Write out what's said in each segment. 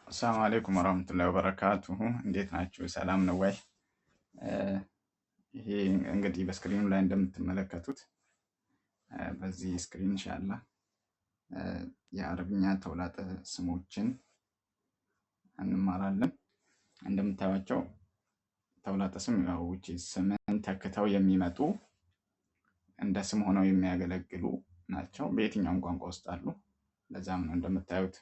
አሰላሙ አለይኩም ወራህመቱላሂ ወበረካቱሁ። እንዴት ናችሁ? ሰላም ነው ወይ? ይሄ እንግዲህ በ screen ኑ ላይ እንደምትመለከቱት በዚህ screen ኢንሻአላህ የአረብኛ ተውላጠ ስሞችን እንማራለን። እንደምታዩቸው ተውላጠ ስም ያው ውጪ ስምን ተክተው የሚመጡ፣ እንደ ስም ሆነው የሚያገለግሉ ናቸው። በየትኛውም ቋንቋ ውስጥ አሉ። ለዛም ነው እንደምታዩት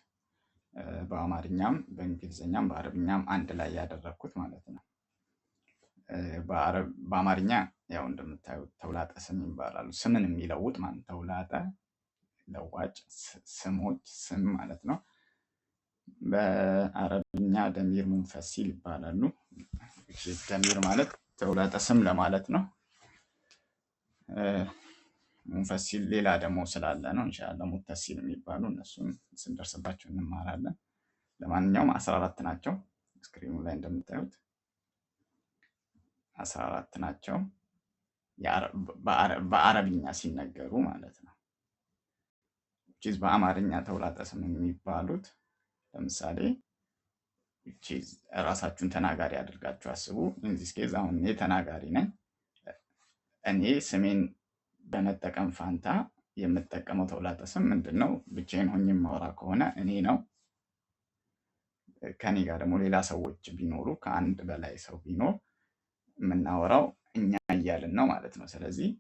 በአማርኛም በእንግሊዝኛም በአረብኛም አንድ ላይ ያደረግኩት ማለት ነው። በአማርኛ ያው እንደምታዩት ተውላጠ ስም ይባላሉ። ስምን የሚለውጥ ማለት፣ ተውላጠ ለዋጭ ስሞች ስም ማለት ነው። በአረብኛ ضمير منفصل ይባላሉ። ضمير ማለት ተውላጠ ስም ለማለት ነው። منفصل ሌላ ደግሞ ስላለ ነው። ኢንሻአላህ متصل የሚባሉ እነሱን ስንደርስባቸው እንማራለን። ለማንኛውም 14 ናቸው። Screen ኑ ላይ እንደምታዩት 14 ናቸው። በአረብኛ ሲነገሩ ማለት ነው። በአማርኛ ተውላጠ ስም የሚባሉት ለምሳሌ ራሳችሁን ተናጋሪ አድርጋችሁ አስቡ። In this case አሁን እኔ ተናጋሪ ነኝ። እኔ ስሜን በመጠቀም ፋንታ የምጠቀመው ተውላጠ ስም ምንድን ነው? ብቻዬን ሆኜ የማወራ ከሆነ እኔ ነው። ከኔ ጋር ደግሞ ሌላ ሰዎች ቢኖሩ፣ ከአንድ በላይ ሰው ቢኖር የምናወራው እኛ እያልን ነው ማለት ነው። ስለዚህ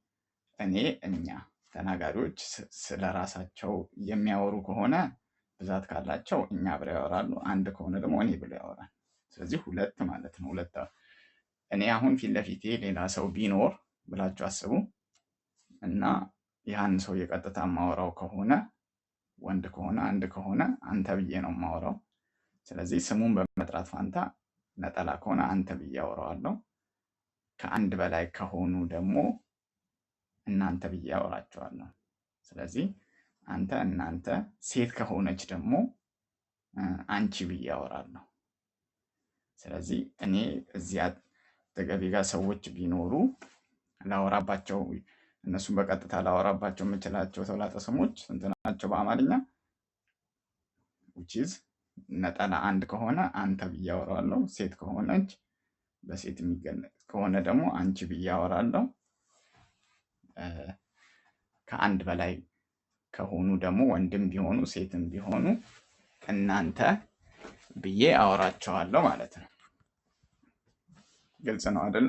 እኔ፣ እኛ። ተናጋሪዎች ስለ ራሳቸው የሚያወሩ ከሆነ፣ ብዛት ካላቸው እኛ ብለው ያወራሉ። አንድ ከሆነ ደግሞ እኔ ብለው ያወራል። ስለዚህ ሁለት ማለት ነው። ሁለት እኔ አሁን ፊት ለፊቴ ሌላ ሰው ቢኖር ብላችሁ አስቡ እና ያን ሰው የቀጥታ የማወራው ከሆነ፣ ወንድ ከሆነ፣ አንድ ከሆነ አንተ ብዬ ነው የማወራው። ስለዚህ ስሙን በመጥራት ፋንታ ነጠላ ከሆነ አንተ ብዬ አወራዋለሁ። ከአንድ በላይ ከሆኑ ደግሞ እናንተ ብዬ አወራቸዋለሁ። ስለዚህ አንተ፣ እናንተ። ሴት ከሆነች ደግሞ አንቺ ብዬ አወራለሁ። ስለዚህ እኔ እዚያ አጠገቤ ጋር ሰዎች ቢኖሩ ላወራባቸው፣ እነሱን በቀጥታ ላወራባቸው የምችላቸው ተውላጠ ስሞች ስንት ናቸው በአማርኛ? Which is ነጠላ አንድ ከሆነ አንተ ብዬ አወራለሁ። ሴት ከሆነች፣ በሴት የሚገለጽ ከሆነ ደግሞ አንቺ ብዬ አወራለሁ። ከአንድ በላይ ከሆኑ ደግሞ ወንድም ቢሆኑ ሴትም ቢሆኑ እናንተ ብዬ አወራቸዋለሁ ማለት ነው። ግልጽ ነው አይደለ?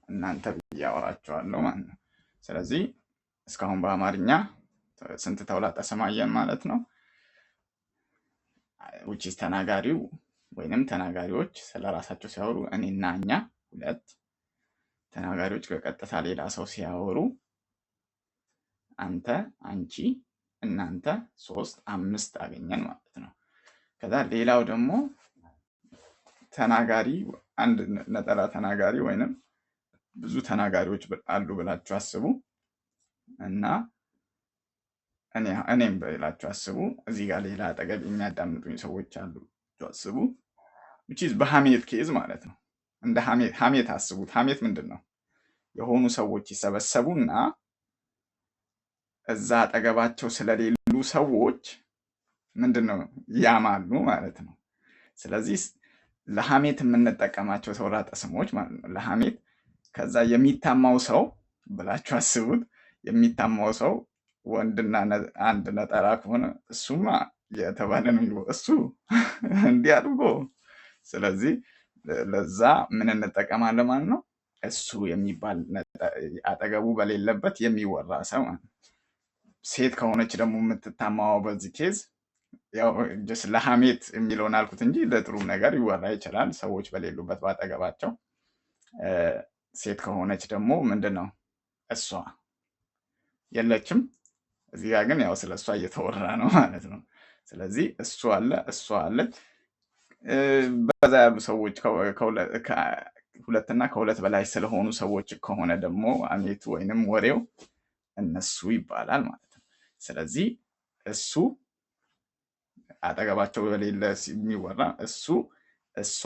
እናንተ ብዬ አወራቸዋለሁ ማለት ነው። ስለዚህ እስካሁን በአማርኛ ስንት ተውላጠ ስም አየን ማለት ነው? Which is ተናጋሪው ወይንም ተናጋሪዎች ስለ ራሳቸው ሲያወሩ እኔና እኛ፣ ሁለት። ተናጋሪዎች በቀጥታ ሌላ ሰው ሲያወሩ አንተ፣ አንቺ፣ እናንተ፣ ሶስት፣ አምስት አገኘን ማለት ነው። ከዛ ሌላው ደግሞ ተናጋሪ አንድ ነጠላ ተናጋሪ ወይንም ብዙ ተናጋሪዎች አሉ ብላችሁ አስቡ እና እኔም ብላችሁ አስቡ። እዚህ ጋር ሌላ አጠገብ የሚያዳምጡኝ ሰዎች አሉ አስቡ። Which is በሀሜት case ማለት ነው። እንደ ሀሜት አስቡት። ሀሜት ምንድን ነው? የሆኑ ሰዎች ይሰበሰቡና እዛ አጠገባቸው ስለሌሉ ሰዎች ምንድን ነው ያማሉ ማለት ነው። ስለዚህ ለሀሜት የምንጠቀማቸው ተውላጠ ስሞች ማለት ነው። ለሀሜት ከዛ የሚታማው ሰው ብላችሁ አስቡት። የሚታማው ሰው ወንድና አንድ ነጠላ ከሆነ እሱማ የተባለ ነው፣ እሱ እንዲህ አድርጎ። ስለዚህ ለዛ ምን እንጠቀማለን ማለት ነው? እሱ የሚባል አጠገቡ በሌለበት የሚወራ ሰው ማለት ነው። ሴት ከሆነች ደግሞ የምትታማው በዚህ case ያው just ለሀሜት የሚለውን አልኩት እንጂ ለጥሩም ነገር ይወራ ይችላል፣ ሰዎች በሌሉበት በአጠገባቸው። ሴት ከሆነች ደግሞ ምንድን ነው? እሷ የለችም። እዚህ ጋር ግን ያው ስለ እሷ እየተወራ ነው ማለት ነው። ስለዚህ እሱ አለ፣ እሷ አለች። በዛ ያሉ ሰዎች፣ ሁለትና ከሁለት በላይ ስለሆኑ ሰዎች ከሆነ ደግሞ ሀሜቱ ወይንም ወሬው እነሱ ይባላል ማለት ነው። ስለዚህ እሱ አጠገባቸው በሌለ የሚወራ እሱ፣ እሷ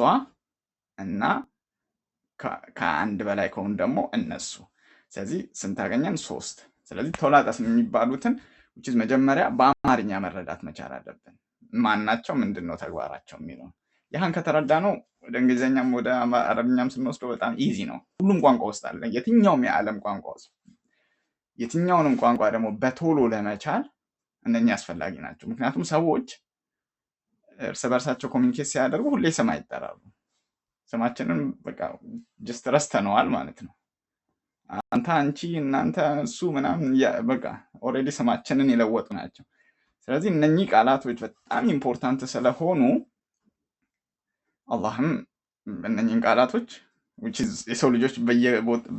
እና ከአንድ በላይ ከሆኑ ደግሞ እነሱ። ስለዚህ ስንት አገኘን? ሶስት። ስለዚህ ተውላጠ ስም የሚባሉትን መጀመሪያ በአማርኛ መረዳት መቻል አለብን። ማን ናቸው፣ ምንድን ነው ተግባራቸው የሚለው ያህን ከተረዳ ነው ወደ እንግሊዝኛም ወደ አረብኛም ስንወስደው በጣም easy ነው። ሁሉም ቋንቋ ውስጥ አለ፣ የትኛውም የዓለም ቋንቋ ውስጥ። የትኛውንም ቋንቋ ደግሞ በቶሎ ለመቻል እነኚህ አስፈላጊ ናቸው። ምክንያቱም ሰዎች እርስ በርሳቸው communicate ሲያደርጉ ሁሌ ስም አይጠራሩ። ስማችንን በቃ just ረስተነዋል ማለት ነው። አንተ፣ አንቺ፣ እናንተ፣ እሱ ምናምን በቃ already ስማችንን የለወጡ ናቸው። ስለዚህ እነኚህ ቃላቶች በጣም important ስለሆኑ አላህም እነኚህን ቃላቶች የሰው ልጆች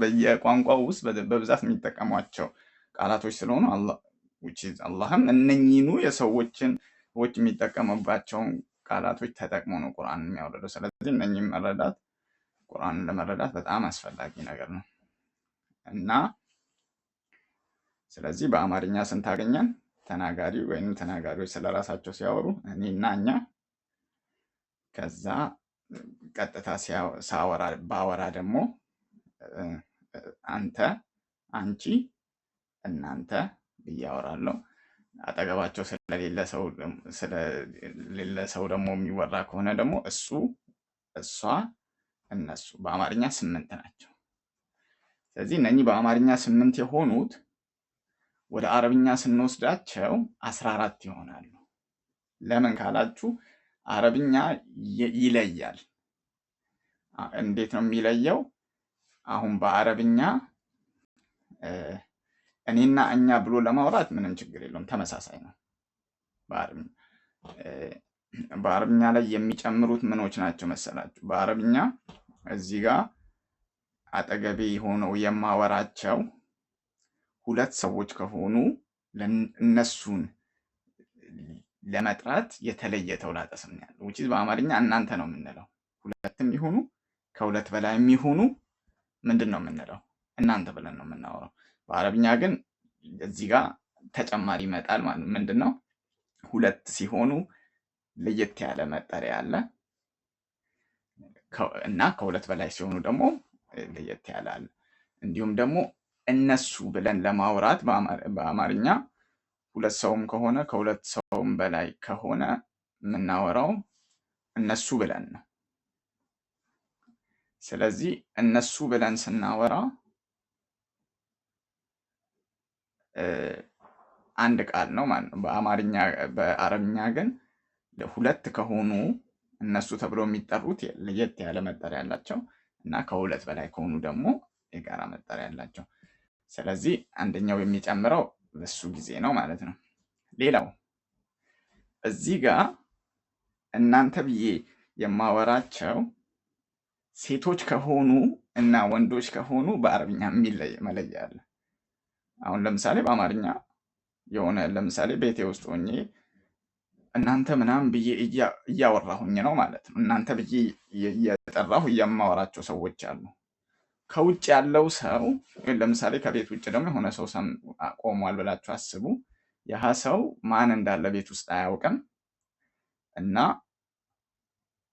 በየቋንቋው ውስጥ በብዛት የሚጠቀሟቸው ቃላቶች ስለሆኑ አላህም እነኚህኑ የሰዎችን ሰዎች የሚጠቀሙባቸውን ቃላቶች ተጠቅሞ ነው ቁርአን የሚያወርደው። ስለዚህ እነኚህን መረዳት ቁርአንን ለመረዳት በጣም አስፈላጊ ነገር ነው። እና ስለዚህ በአማርኛ ስንት አገኘን? ተናጋሪ ወይም ተናጋሪዎች ስለራሳቸው ሲያወሩ እኔና እኛ። ከዛ ቀጥታ ሳወራ ባወራ ደግሞ አንተ፣ አንቺ፣ እናንተ ብዬ አወራለሁ። አጠገባቸው ስለሌለ ሰው ደግሞ የሚወራ ከሆነ ደግሞ እሱ፣ እሷ፣ እነሱ። በአማርኛ ስምንት ናቸው። ስለዚህ እነኚህ በአማርኛ ስምንት የሆኑት ወደ አረብኛ ስንወስዳቸው 14 ይሆናሉ። ለምን ካላችሁ አረብኛ ይለያል። እንዴት ነው የሚለየው? አሁን በአረብኛ እኔና እኛ ብሎ ለማውራት ምንም ችግር የለውም፣ ተመሳሳይ ነው። በአረብኛ ላይ የሚጨምሩት ምኖች ናቸው መሰላችሁ? በአረብኛ እዚህ ጋር አጠገቤ ሆነው የማወራቸው ሁለት ሰዎች ከሆኑ እነሱን ለመጥራት የተለየ ተውላጠ ስም ነው ያለው። Which is በአማርኛ እናንተ ነው የምንለው። ሁለትም ይሁኑ ከሁለት በላይ የሚሆኑ ምንድን ነው የምንለው? እናንተ ብለን ነው የምናወራው። በአረብኛ ግን እዚህ ጋር ተጨማሪ ይመጣል ማለት ነው። ምንድን ነው? ሁለት ሲሆኑ ለየት ያለ መጠሪያ አለ እና ከሁለት በላይ ሲሆኑ ደግሞ ለየት ያለ አለ። እንዲሁም ደግሞ እነሱ ብለን ለማውራት በአማርኛ ሁለት ሰውም ከሆነ ከሁለት ሰውም በላይ ከሆነ የምናወራው እነሱ ብለን ነው። ስለዚህ እነሱ ብለን ስናወራ አንድ ቃል ነው ማለት ነው። በአማርኛ በአረብኛ ግን ሁለት ከሆኑ እነሱ ተብሎ የሚጠሩት ለየት ያለ መጠሪያ አላቸው እና ከሁለት በላይ ከሆኑ ደግሞ የጋራ መጠሪያ አላቸው። ስለዚህ አንደኛው የሚጨምረው በሱ ጊዜ ነው ማለት ነው። ሌላው እዚህ ጋር እናንተ ብዬ የማወራቸው ሴቶች ከሆኑ እና ወንዶች ከሆኑ በአረብኛ የሚለይ መለያ አለ። አሁን ለምሳሌ በአማርኛ የሆነ ለምሳሌ ቤቴ ውስጥ ሆኜ እናንተ ምናምን ብዬ እያወራሁኝ ነው ማለት ነው። እናንተ ብዬ እየጠራሁ የማወራቸው ሰዎች አሉ። ከውጭ ያለው ሰው ለምሳሌ ከቤት ውጭ ደግሞ የሆነ ሰው ቆሟል ብላችሁ አስቡ። ያ ሰው ማን እንዳለ ቤት ውስጥ አያውቅም እና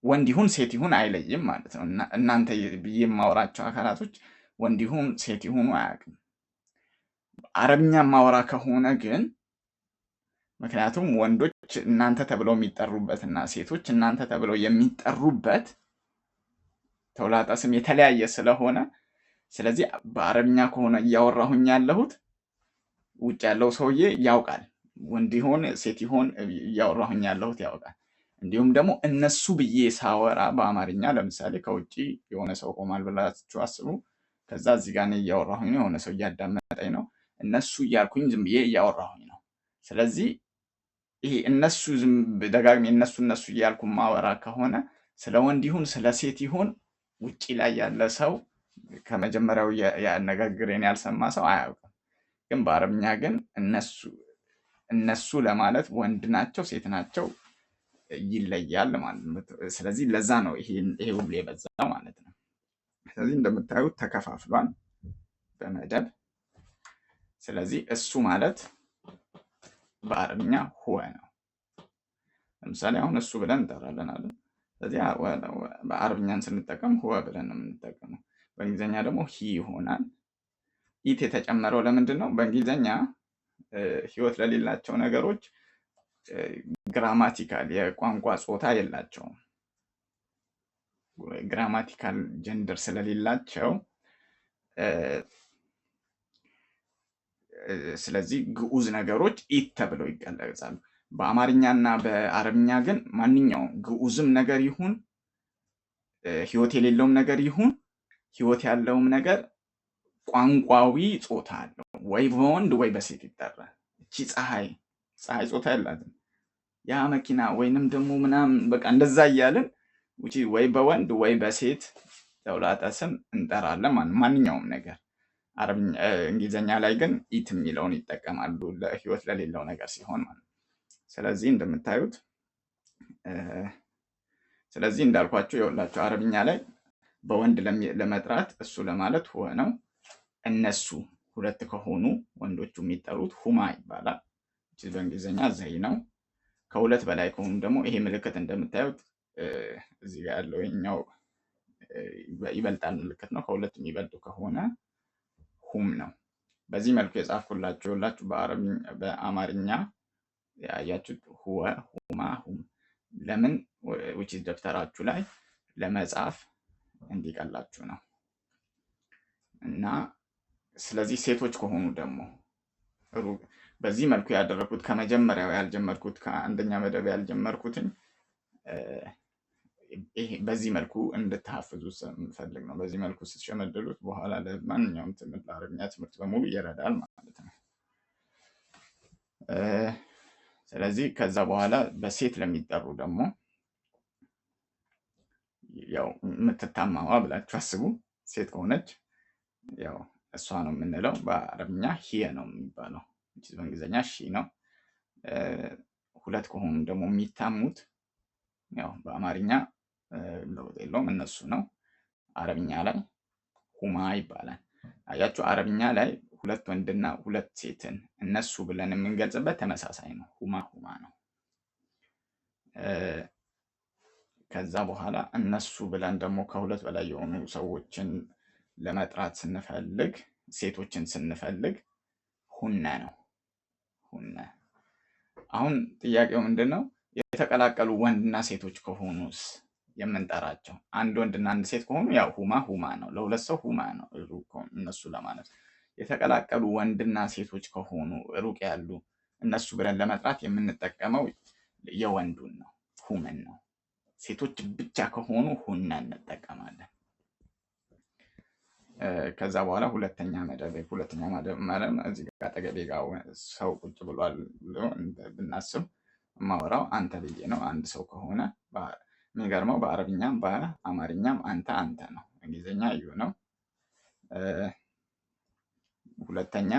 ወንድ ይሁን ሴት ይሁን አይለይም ማለት ነው። እናንተ ብዬ የማወራቸው አካላቶች ወንድ ይሁን ሴት ይሁኑ አያውቅም። አረብኛ ማወራ ከሆነ ግን ምክንያቱም ወንዶች እናንተ ተብለው የሚጠሩበት እና ሴቶች እናንተ ተብለው የሚጠሩበት ተውላጠ ስም የተለያየ ስለሆነ፣ ስለዚህ በአረብኛ ከሆነ እያወራሁኝ ያለሁት ውጭ ያለው ሰውዬ ያውቃል። ወንድ ይሁን ሴት ይሁን እያወራሁኝ ያለሁት ያውቃል። እንዲሁም ደግሞ እነሱ ብዬ ሳወራ በአማርኛ ለምሳሌ ከውጭ የሆነ ሰው ቆሟል ብላችሁ አስቡ። ከዛ እዚህ ጋር እኔ እያወራሁኝ ነው፣ የሆነ ሰው እያዳመጠኝ ነው። እነሱ እያልኩኝ ዝም ብዬ እያወራሁኝ ነው። ስለዚህ ይሄ እነሱ ዝም ደጋግሜ እነሱ እነሱ እያልኩ ማወራ ከሆነ ስለ ወንድ ይሁን ስለ ሴት ይሁን ውጪ ላይ ያለ ሰው ከመጀመሪያው ያነጋግሬን ያልሰማ ሰው አያውቅም። ግን በአረብኛ ግን እነሱ እነሱ ለማለት ወንድ ናቸው ሴት ናቸው ይለያል ማለት ነው። ስለዚህ ለዛ ነው ይሄ ሁሉ የበዛው ማለት ነው። ስለዚህ እንደምታዩት ተከፋፍሏል በመደብ። ስለዚህ እሱ ማለት በአረብኛ هو ነው። ለምሳሌ አሁን እሱ ብለን እንጠራለን አይደል? ስለዚህ በአረብኛን ስንጠቀም هو ብለን ነው የምንጠቀመው። በእንግሊዝኛ ደግሞ he ይሆናል። It የተጨመረው ለምንድን ነው? በእንግሊዝኛ ህይወት ለሌላቸው ነገሮች Grammatical የቋንቋ ጾታ የላቸውም። Grammatical gender ስለሌላቸው ስለዚህ ግዑዝ ነገሮች it ተብለው ይገለጻሉ። በአማርኛ እና በአረብኛ ግን ማንኛውም ግዑዝም ነገር ይሁን፣ ህይወት የሌለውም ነገር ይሁን፣ ህይወት ያለውም ነገር ቋንቋዊ ጾታ አለው። ወይ በወንድ ወይ በሴት ይጠራል። እቺ ፀሐይ፣ ፀሐይ ጾታ የላትም። ያ መኪና ወይንም ደግሞ ምናምን በቃ እንደዛ እያልን ወይ በወንድ ወይ በሴት ተውላጠ ስም እንጠራለን ማንኛውም ነገር። እንግሊዝኛ ላይ ግን it የሚለውን ይጠቀማሉ ለህይወት ለሌለው ነገር ሲሆን ማለት ነው። ስለዚህ እንደምታዩት፣ ስለዚህ እንዳልኳችሁ የወላችሁ አረብኛ ላይ በወንድ ለመጥራት እሱ ለማለት هو ነው። እነሱ ሁለት ከሆኑ ወንዶቹ የሚጠሩት هما ይባላል። በእንግሊዝኛ they ነው። ከሁለት በላይ ከሆኑ ደግሞ ይሄ ምልክት እንደምታዩት እዚህ ጋር ያለው ይኸኛው ይበልጣል ምልክት ነው። ከሁለት የሚበልጡ ከሆነ هم ነው። በዚህ መልኩ የጻፍኩላችሁ የሁላችሁ በአማርኛ ያያችሁት هو፣ هما፣ هم ለምን which ደብተራችሁ ላይ ለመጻፍ እንዲቀላችሁ ነው። እና ስለዚህ ሴቶች ከሆኑ ደግሞ በዚህ መልኩ ያደረኩት ከመጀመሪያው ያልጀመርኩት፣ ከአንደኛ መደብ ያልጀመርኩትኝ ይሄ በዚህ መልኩ እንድታፍዙ ስለምፈልግ ነው። በዚህ መልኩ ስትሸመድሉት በኋላ ለማንኛውም ትምህርት፣ ለአረብኛ ትምህርት በሙሉ ይረዳል ማለት ነው። ስለዚህ ከዛ በኋላ በሴት ለሚጠሩ ደግሞ ያው የምትታማዋ ብላችሁ አስቡ። ሴት ከሆነች ያው እሷ ነው የምንለው። በአረብኛ هي ነው የሚባለው፣ በእንግሊዝኛ she ነው። ሁለት ከሆኑ ደግሞ የሚታሙት ያው በአማርኛ ለውጥ የለውም፣ እነሱ ነው። አረብኛ ላይ هما ይባላል። አያችሁ፣ አረብኛ ላይ ሁለት ወንድና ሁለት ሴትን እነሱ ብለን የምንገልጽበት ተመሳሳይ ነው። هما هما ነው። ከዛ በኋላ እነሱ ብለን ደግሞ ከሁለት በላይ የሆኑ ሰዎችን ለመጥራት ስንፈልግ፣ ሴቶችን ስንፈልግ هن ነው። هن። አሁን ጥያቄው ምንድን ነው? የተቀላቀሉ ወንድና ሴቶች ከሆኑስ የምንጠራቸው? አንድ ወንድና አንድ ሴት ከሆኑ ያው هما هما ነው። ለሁለት ሰው هما ነው እነሱ ለማለት። የተቀላቀሉ ወንድና ሴቶች ከሆኑ፣ ሩቅ ያሉ እነሱ ብለን ለመጥራት የምንጠቀመው የወንዱን ነው፣ هم ን ነው። ሴቶች ብቻ ከሆኑ هن እንጠቀማለን። ከዛ በኋላ ሁለተኛ መደብ እዚህ ጋር አጠገቤ ጋር ሰው ቁጭ ብሏል ብሎ ብናስብ የማወራው አንተ ብዬ ነው። አንድ ሰው ከሆነ፣ የሚገርመው በአረብኛም በአማርኛም አንተ አንተ ነው። እንግሊዝኛ you ነው። ሁለተኛ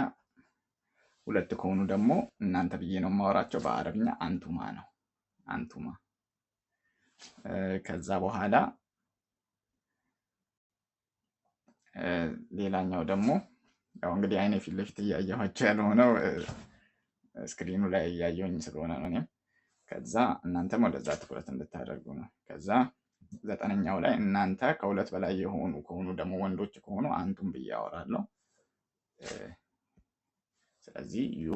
ሁለት ከሆኑ ደግሞ እናንተ ብዬ ነው የማወራቸው። በአረብኛ أنتما ነው። أنتما። ከዛ በኋላ ሌላኛው ደግሞ ያው እንግዲህ አይኔ ፊት ለፊት እያየኋቸው ያልሆነው screen ኑ ላይ እያየሁኝ ስለሆነ ነው እኔም። ከዛ እናንተም ወደዛ ትኩረት እንድታደርጉ ነው። ከዛ ዘጠነኛው ላይ እናንተ ከሁለት በላይ የሆኑ ከሆኑ ደግሞ፣ ወንዶች ከሆኑ أنتم ብዬ አወራለሁ። ስለዚህ you።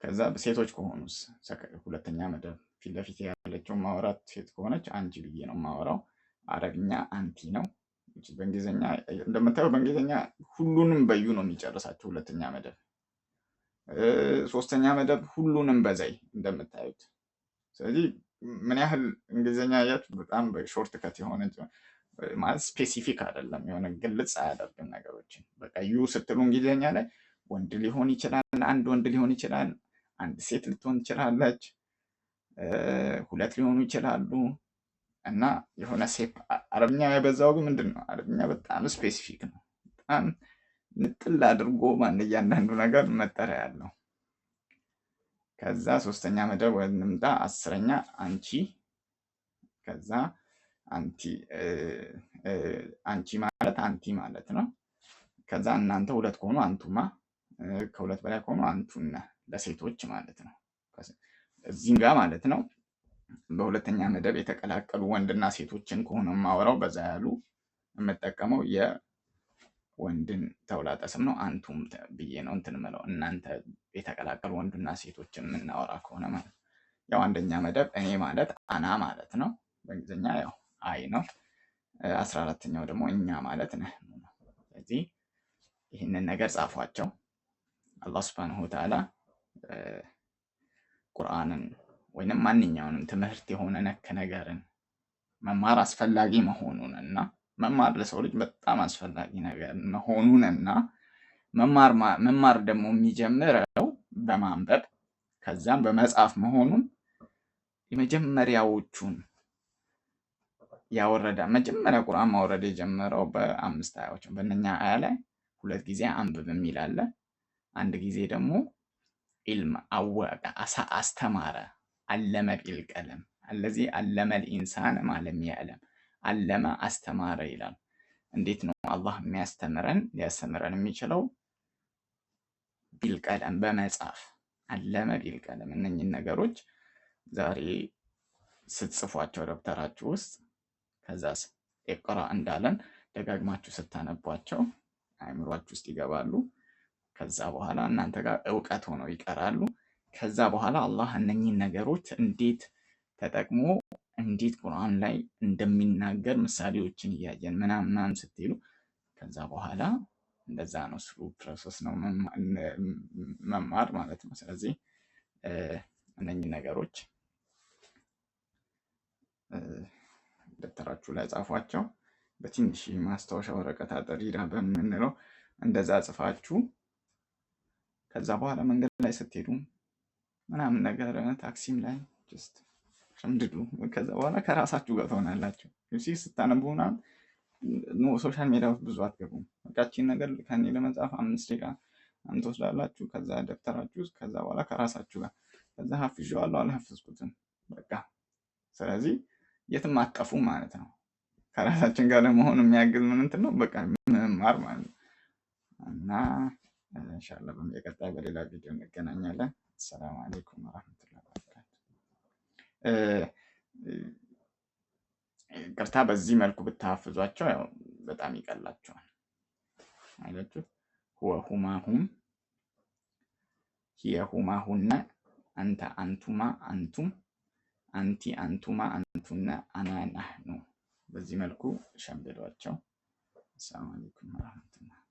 ከዛ ሴቶች ከሆኑስ? ሁለተኛ መደብ ፊት ለፊት ያለችው ማውራት ሴት ከሆነች አንቺ ብዬ ነው የማወራው። አረብኛ أنتِ ነው። በእንግሊዝኛ እንደምታየው በእንግሊዝኛ ሁሉንም በ you ነው የሚጨርሳቸው ሁለተኛ መደብ። ሶስተኛ መደብ ሁሉንም በ they እንደምታዩት። ስለዚህ ምን ያህል እንግሊዝኛ ያያችሁ በጣም short cut የሆነ፣ ማለት specific አይደለም፣ የሆነ ግልጽ አያደርግም ነገሮችን። በቃ you ስትሉ እንግሊዝኛ ላይ ወንድ ሊሆን ይችላል፣ አንድ ወንድ ሊሆን ይችላል፣ አንድ ሴት ልትሆን ትችላለች፣ ሁለት ሊሆኑ ይችላሉ። እና የሆነ ሴፕ አረብኛ የበዛው ግን ምንድን ነው? አረብኛ በጣም specific ነው። በጣም ንጥል አድርጎ ማን እያንዳንዱ ነገር መጠሪያ ያለው። ከዛ ሶስተኛ መደብ እንምጣ። 10ኛ አንቺ። ከዛ أنتِ፣ አንቺ ማለት أنتِ ማለት ነው። ከዛ እናንተ ሁለት ከሆኑ أنتما፣ ከሁለት በላይ ከሆኑ أنتن ለሴቶች ማለት ነው። እዚህም ጋር ማለት ነው በሁለተኛ መደብ የተቀላቀሉ ወንድና ሴቶችን ከሆነ የማወራው በዛ ያሉ የምጠቀመው የወንድን ተውላጠ ስም ነው። أنتم ብዬ ነው እንትን የምለው፣ እናንተ የተቀላቀሉ ወንድና ሴቶችን የምናወራ ከሆነ ማለት ነው። ያው አንደኛ መደብ እኔ ማለት أنا ማለት ነው። በእንግሊዝኛ ያው I ነው። 14ኛው ደግሞ እኛ ማለት نحن ነው። ስለዚህ ይህንን ነገር ጻፏቸው። አላህ سبحانه وتعالى ቁርአንን ወይንም ማንኛውንም ትምህርት የሆነ ነክ ነገርን መማር አስፈላጊ መሆኑንና መማር ለሰው ልጅ በጣም አስፈላጊ ነገር መሆኑንና መማር ደግሞ የሚጀምረው በማንበብ ከዛም በመጻፍ መሆኑን የመጀመሪያዎቹን ያወረደ መጀመሪያ ቁርአን ማውረድ የጀመረው በአምስት አያዎች ነው። በእነኛ አያ ላይ ሁለት ጊዜ አንብብ የሚል አለ። አንድ ጊዜ ደግሞ علم አወቀ አስተማረ። علم بالقلم الذي علم الإنسان ما لم يعلم علم አስተማረ ይላል። እንዴት ነው አላህ የሚያስተምረን? ሊያስተምረን የሚችለው بالقلم በመጻፍ علم بالقلم። እነኝን ነገሮች ዛሬ ስትጽፏቸው ደብተራችሁ ውስጥ ከዛስ اقرأ እንዳለን ደጋግማችሁ ስታነቧቸው አእምሯችሁ ውስጥ ይገባሉ። ከዛ በኋላ እናንተ ጋር እውቀት ሆነው ይቀራሉ። ከዛ በኋላ አላህ እነኚህን ነገሮች እንዴት ተጠቅሞ እንዴት ቁርአን ላይ እንደሚናገር ምሳሌዎችን እያየን ምናምን ምናምን ስትሉ ከዛ በኋላ እንደዛ ነው። Through process ነው መማር ማለት ነው። ስለዚህ እነኚህ ነገሮች ደብተራችሁ ላይ ጻፏቸው። በትንሽ ማስታወሻ ወረቀት አጠሪራ በምንለው እንደዛ ጽፋችሁ ከዛ በኋላ መንገድ ላይ ስትሄዱ ምናምን ነገር ታክሲም ላይ just ሸምድዱ። ከዛ በኋላ ከራሳችሁ ጋር ትሆናላችሁ። ስታነቡ ምናምን social media ውስጥ ብዙ አትገቡም። በቃ ይህቺን ነገር ከኔ ለመጻፍ 5 ደቂቃ ትወስዳላችሁ። ከዛ ደብተራችሁ ውስጥ ከዛ በኋላ ከራሳችሁ ጋር ከዛ ሀፍዤዋለሁ አልሀፍዝኩትም በቃ ስለዚህ የትም አትጠፉም ማለት ነው። ከራሳችን ጋር ለመሆን የሚያግዝ ምን እንትን ነው በቃ መማር ማለት ነው። እና ኢንሻአላህ በቀጣይ በሌላ ቪዲዮ እንገናኛለን። السلام عليكم ورحمة الله وبركاته። ይቅርታ በዚህ መልኩ ብታሐፍዟቸው ያው በጣም ይቀላቸዋል። አያችሁ هو هما هم هي هما هن أنت أنتما أنتم أنت أنتما أنتن أنا نحن። በዚህ መልኩ ሸምድዷቸው። السلام عليكم ورحمة الله።